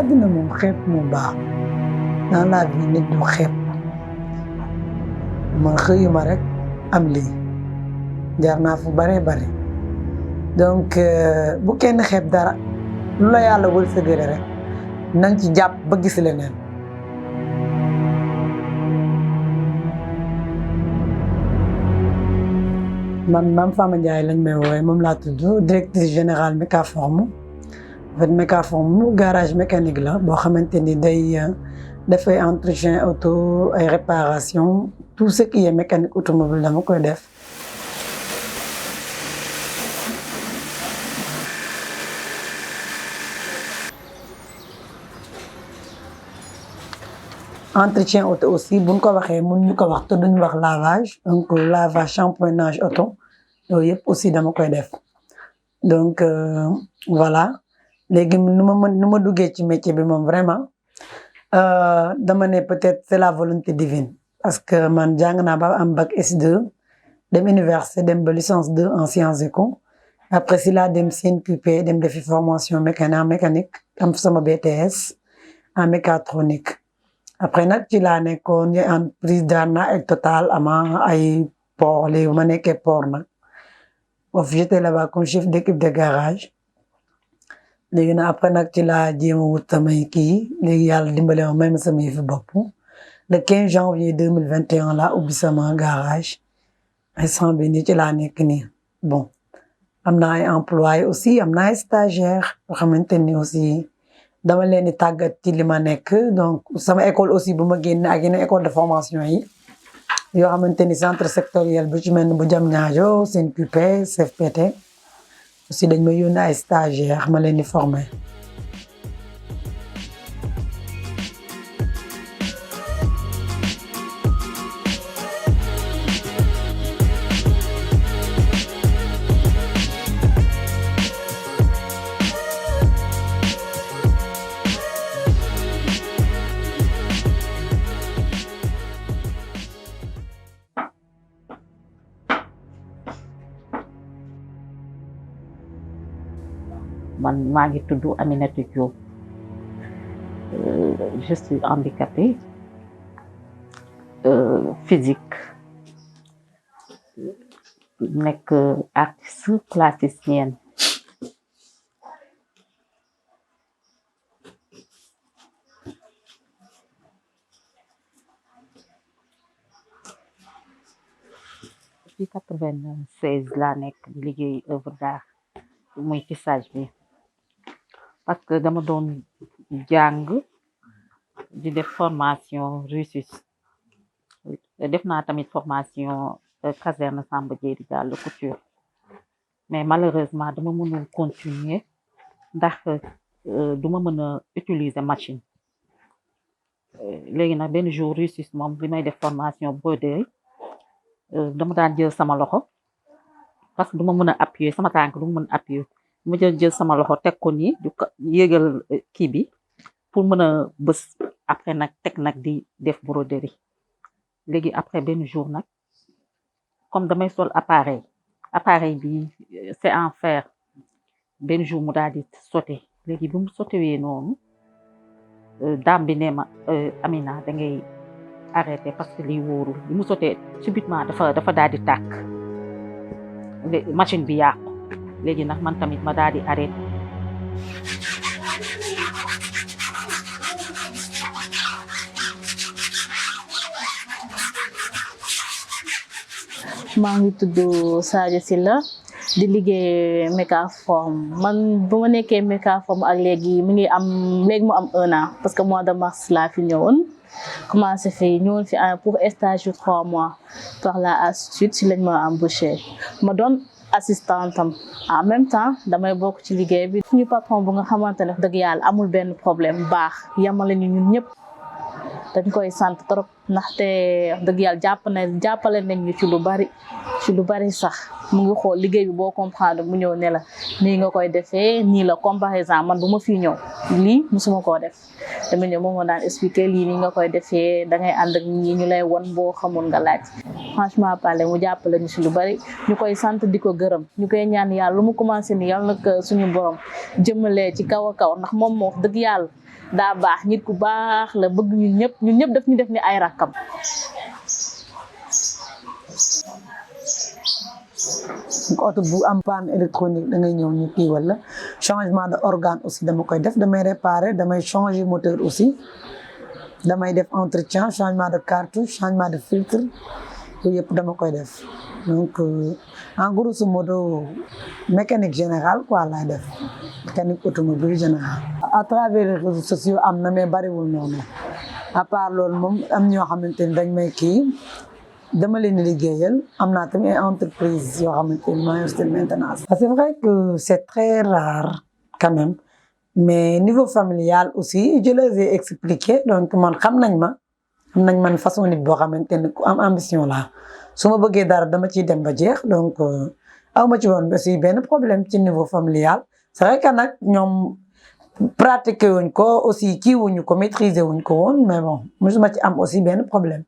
àddina moom xeeb moo baax dans la vie nit du xeeb man xëyuma rek am lii jaar naa fu bare bare donc bu kenn xeeb dara lu la yàlla wërsëgale rek nang ci jàpp ba gis leneen man Mame Fama Ndiaye lañ may woowee moom laa tudd directrice générale Mécaform en fait Mécaform garage mécanique la boo xamante ni day dafay entretien auto ay réparation tout ce qui est mécanique automobile dama koy def entretien auto aussi buñ ko waxee mun ñu ko wax te duñ wax lavage donc lavage shampoingage auto yooyu yëpp aussi dama koy def donc voilà léegi nu ma duggee ci métier bi moom vraiment dama ne peut-être c'est la volonté divine parce que man jàng naa ba am bac S2 dem université dem ba licence 2 en sciences éco après si laa dem CNQP dem defi formation mécanique am sama BTS en mécatronique après nag ci laa nekkoon entreprise Dana ak Total ama ay port léegi ma nekkee port nag foofu j'étais là-bas comme chef d'équipe de garage léegi nag après nag ci laa jéem a wut samay kii léegi yàlla dimbale ma may ma samay fi bopp le 15 janvier 2021 laa ubbi sama garage instant bi nii ci laa nekk nii bon am na ay employés aussi am na ay stagiaires yoo xamante ni aussi dama leen di tàggat ci li ma nekk donc sama école aussi bu ma génne ak yeneen école de formation yi yoo xamante ni centre sectoriel bu ci mel ni bu Diamniadio CNQP CFPT aussi dañ ma yónnee ay stagiaires ma leen di former. man maa ngi tudd Aminata Diop je suis handicapée physique nekk artiste plasticienne depuis 96 laa nekk di liggéey œuvre d'art muy tissage bi parce que dama doon jàng di def formation Russie def naa tamit formation caserne Samba Diéry Diallo couture mais malheureusement dama mënul continuer ndax duma mën a utiliser machine léegi nag benn jour Russie moom bi may def formation broderie dama daan jël sama loxo parce que duma mën a appuyer sama tànk duma mën a appuyer ma jël sama loxo teg ko nii du ko yéegal kii bi pour mën a bës après nag teg nag di def broderie léegi après benn jour nag comme damay sol appareil bi c'est en fer benn jour mu daal di sauté léegi bi mu sautéwee noonu daam bi ne ma Amina da ngay arrêté parce que lii wóorul bi mu sauté subitement dafa daal di tàkk machine bi yàqu léegi nag man tamit ma daal di arrêté maa ngi tudd Sadio Sylla di liggéey Mécaform man bu ma nekkee Mécaform ak léegi mu am 1 an parce que mois de mars laa fi ñëwoon commencé fi ñëwoon fi pour stage de 3 mois par la suite si lañ ma embauché ma doon assistante am en même temps damay bokk ci liggéey bi suñu patron bu nga xamante ne dëgg yàlla amul benn problème baax yamale ni ñun ñëpp dañ koy sant trop ndaxte dëgg yàlla jàppale nañ ñu ci lu bari sax mu ngi xool liggéey bi boo comprendre mu ñëw ne la nii nga koy defee nii la comme par exemple man bu ma fii ñëw lii musuma koo def dama ñëw moom moo daan expliquer lii nii nga koy defee da ngay ànd ak ñi ñu lay won boo xamul nga laaj franchement parler mu jàppale ñu ci lu bari ñu koy sant di ko gërëm ñu koy ñaan yàlla lu mu commencé ni yàlla nag suñu borom jëmalee ci kaw a kaw ndax moom moo dëgg yàlla daa baax nit ku baax la bëgg ñun ñëpp daf ñu def ni ay rakkam. donc oto bu am panne électronique da ngay ñëw ñu kii wala changement de organe aussi dama koy def damay réparer damay changer moteur aussi damay def entretien changement de cartouche changement de filtre yooyu yëpp dama koy def donc en grosso modo mécanique générale quoi laay def mécanique automobile générale. à travers les réseaux sociaux am na mais bariwul noonu à part loolu moom am ñoo xamante ni dañ may kii. dama leen di liggéeyal am naa tamit ay entreprise yoo xamante ni maa ngi maintenance. c'est vrai que c'est très rare quand même mais niveau familial aussi je les ai expliqué donc man xam nañ man façon nit boo xamante ni ku am ambition la su ma bëggee dara dama ciy dem ba jeex donc aw ma ci woon aussi benn problème ci niveau familial c'est vrai que nag ñoom pratiquer wuñ ko aussi kii wuñu ko maîtriser wuñ ko woon mais bon mosuma ci am aussi benn problème.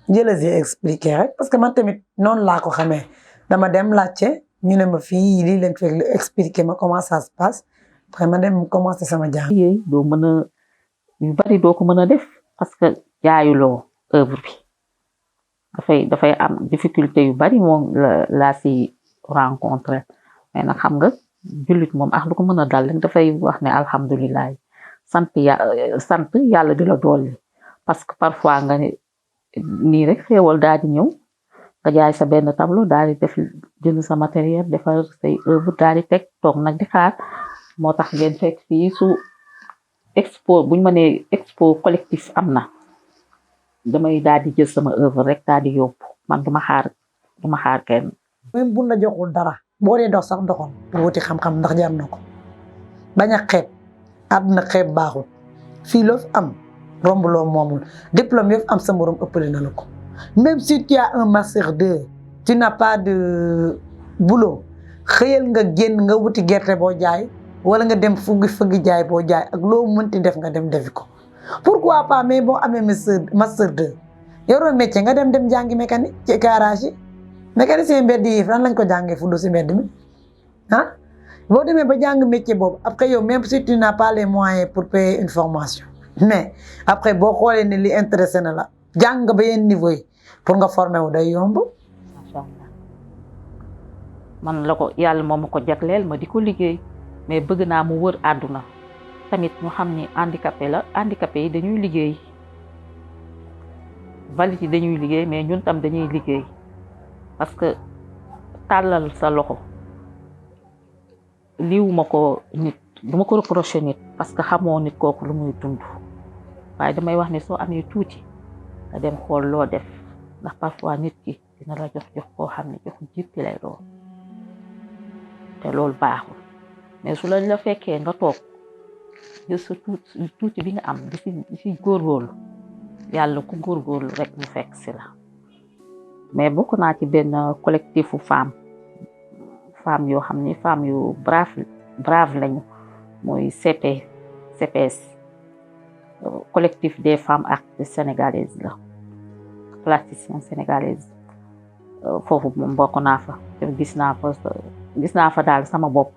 je les ai expliqué rek parce que man tamit noonu laa ko xamee dama dem laajte ñu ne ma fii lii leen fekk expliqué ma comment ça se passe après ma dem commencé sama jàng. yooyu doo mën a yu bari doo ko mën a def parce que jaayuloo œuvre bi dafay am difficulté yu bari moom laa si rencontré mais nag xam nga jullit moom lu ko mën a dal rek dafay wax ne alhamdulilah sant yàlla di la dolli parce que parfois nga ne nii rek xéewal daal di ñëw nga jaay sa benn tableau daal di def jënd sa matériel defar say œuvre daal di teg toog nag di xaar moo tax ngeen fekk fii su expo buñ mënee expo collectif am na damay daal di jël sama œuvre rek daal di yóbbu man duma xaar kenn. même buñ la joxul dara boo dee dox sax doxal pour wuti xam-xam ndax jar na ko bañ a xeeb àdduna xeeb baaxul fii loo fi am. romb loo moomul diplôme yëpp am sa morom ëppale na la ko même si tu as un master 2 tu n'as pas de boulot xëyal nga génn nga wuti gerte boo jaay wala nga dem fëgg jaay boo jaay ak loo mënti def nga dem defi ko pourquoi pas mais boo amee master 2 yoroo métier nga dem jàngi mécanique ci garage yi mécanicien mbedd yi fan lañ ko jàngee fu du si mbedd mi boo demee ba jàng métier boobu après yow même si tu n'as pas les moyens pour payer une formation mais après boo xoolee ne li intéressé na la jàng ba yenn niveau yi pour nga formé wu day yomb. macha allah man la ko yàlla moo ma ko jagleel ma di ko liggéey mais bëgg naa mu wër àdduna tamit ñu xam ni handicapé yi dañuy liggéey valide yi dañuy liggéey mais ñun tam dañuy liggéey parce que tàllal sa loxo liwuma ko nit duma ko reproché nit parce que xamoo nit kooku lu muy dund waaye damay wax ne soo amee tuuti nga dem xool loo def ndax parfois nit ki dina la jox koo xam ne jox jippi lay doon te loolu baaxul mais su la fekkee nga toog jël sa tuuti bi nga am di si góorgóorlu yàlla ku góorgóorlu rek mu fekk si la mais bokk naa ci benn collectifu femme yoo xam ni femme yu brave lañu mooy CPS collectif des femmes artistes sénégalaises la plasticiennes sénégalaises foofu moom bokk naa fa te gis naa fa daal sama bopp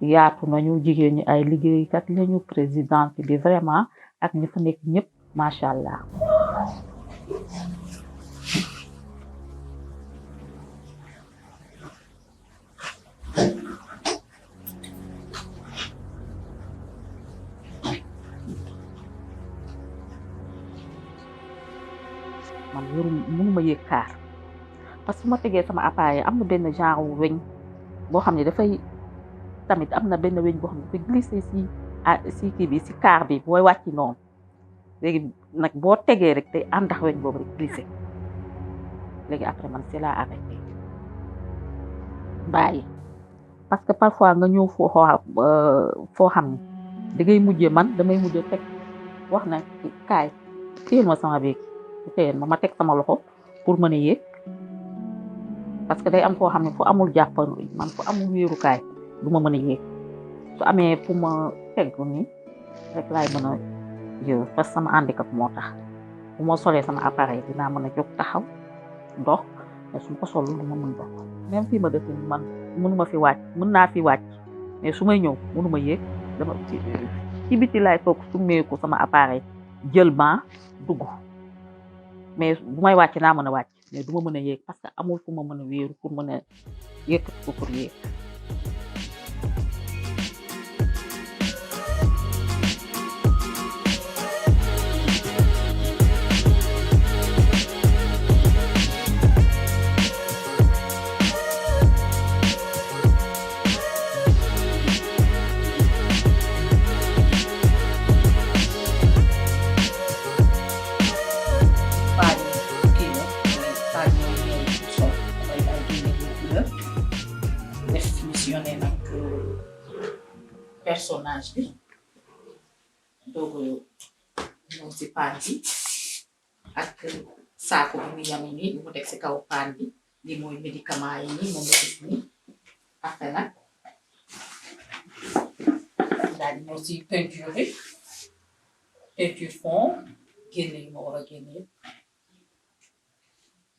yaatu nañu jigéen ñi ay liggéeykat lañu présidente bi vraiment ak ñi fa nekk ñëpp macha allah. man mënuma yëg kaar parce que su ma tegee sama appareil am na benn genre weñ boo xam ne dafay tamit am na benn weñ boo xam ne dafay glissé si kii bi si kaar bi booy wàcci noonu léegi nag boo tegee rek day àndax weñ boobu rek glissé léegi après man c'est la arrêté bàyyi parce que parfois nga ñëw foo xam ne da ngay mujjee damay mujjee teg wax na kaay téyel ma sama biig téyel ma teg sama loxo pour mën a yéeg parce que day am foo xam ne fu amul jàppandu man fu amul wéerukaay du ma mën a yéeg su amee fu ma teggu nii rek laay mën a yéeg parce que sama handicap moo tax bu ma solee sama appareil dinaa mën a jóg taxaw dox mais su ma ko solul du ma mën dox même fii ma dëkk man mënuma fi wàcc mën naa fi wàcc mais su may ñëw mënuma yéeg dama ci biti laay toog summeeku sama appareil jël ban dugg mais bu may wàcc naa mën a wàcc mais du ma mën a yéeg parce que amul fu ma mën a wéeru pour mën a yëkkati ko pour yéeg. Définitionné nag personnage bi doog ñëw si paan bi ak saako bi mu yanu ni bu mu teg si kaw paan bi li mooy médicament yi ni moom la gis ni après nag daal di ñëw si peinture bi peinture fond génne yi ma war a génne yëpp.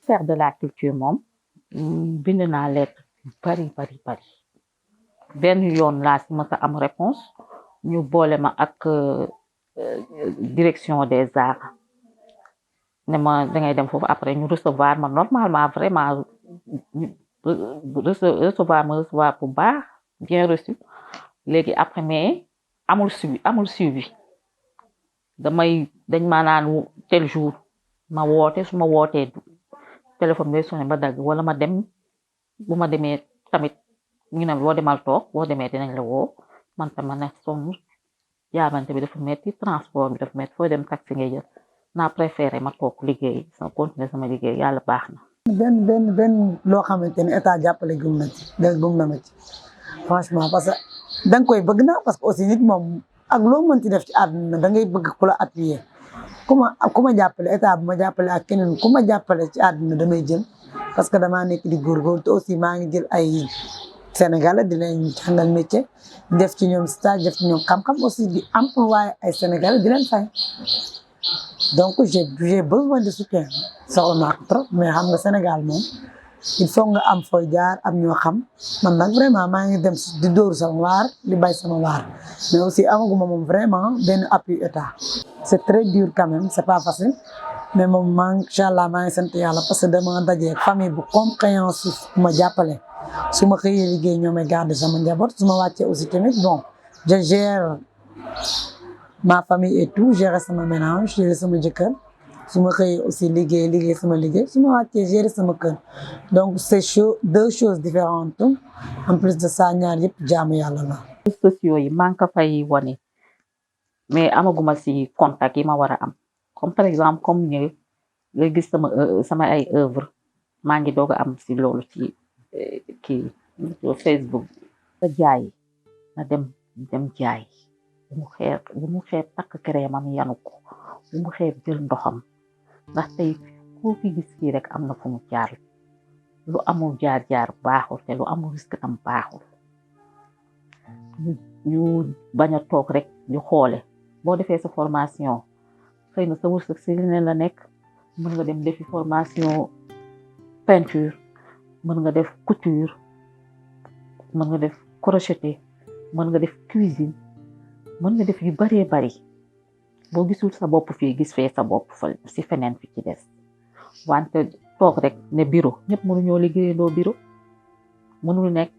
Faire de la culture moom bind naa lettre bari benn yoon laa si mës a am réponse ñu boole ma ak direction des arts ne ma dangay dem foofu après ñu recevoir ma normalement vraiment recevoir bu baax bien reçu léegi après mais amul suivi dañ ma naan tel jour ma woote su ma wootee téléphone bi sonné ba dagg wala ma dem bu ma demee tamit ñu ne boo demal toog boo demee dinañ la woo man tamit ne sonn jaabante bi dafa metti transport bi dafa metti foo dem taxi ngay jël naa préféré ma toog liggéey sama continuer sama liggéey yàlla baax na. benn loo xamante ne état jàppale gum na ma ci franchement parce que da nga koy bëgg na parce que aussi nit moom ak loo mënti def ci àdduna da ngay bëgg ku la appuyer ku ma jàppale état bu ma jàppale ak keneen ku ma jàppale ci àdduna damay jël parce que damaa nekk di góorgóorlu te aussi maa ngi jël ay Sénégalais di leen jàngal métier def ci ñoom stage def ci ñoom xam-xam aussi di employé ay Sénégalais di leen fay donc j'ai besoin de soutien soxla naa ko trop mais xam nga Sénégal moom il faut nga am fooy jaar am ñoo xam man nag vraiment maa ngi dem di dóoru sama waar di bay sama waar mais aussi amaguma moom vraiment benn appui état c'est très dur quand même c'est pas facile mais moom macha allah maa ngi sant yàlla parce que dama dajee famille bu compréhensif bu ma jàppale su ma xëyee liggéey ñoo may garder sama njaboot su ma wàccee aussi tamit bon je gère ma famille et tout gérer sama ménage gérer sama jëkkër su ma xëyee aussi liggéey sama liggéey su ma wàccee gérer sama kër donc c'est deux choses différentes en plus de ça ñaar yëpp jaamu yàlla la. réseaux sociaux yi maa ngi ko fay wane mais amaguma si contact yi ma war a am comme par exemple comme ñu nga gis sama ay œuvre maa ngi doog a am si loolu ci kii Facebook nga jaay na dem jaay bu mu xeeb takk crémam yanu ko bu mu xeeb jël ndoxam ndax tey koo fi gis kii rek am na fu mu jaar lu amul jaar baaxul te lu amul risque tam baaxul ñu bañ a toog rek di xoole boo defee sa formation xëy na sa wërsëg si leneen la nekk mën nga dem defi formation peinture mën nga def couture mën nga def crocheter mën nga def cuisine mën nga def yu baree bari boo gisul sa bopp fii gis fee sa bopp fa si feneen fi ci des wante toog rek ne bureau ñëpp mënuñoo liggéeyandoo bureau mënul nekk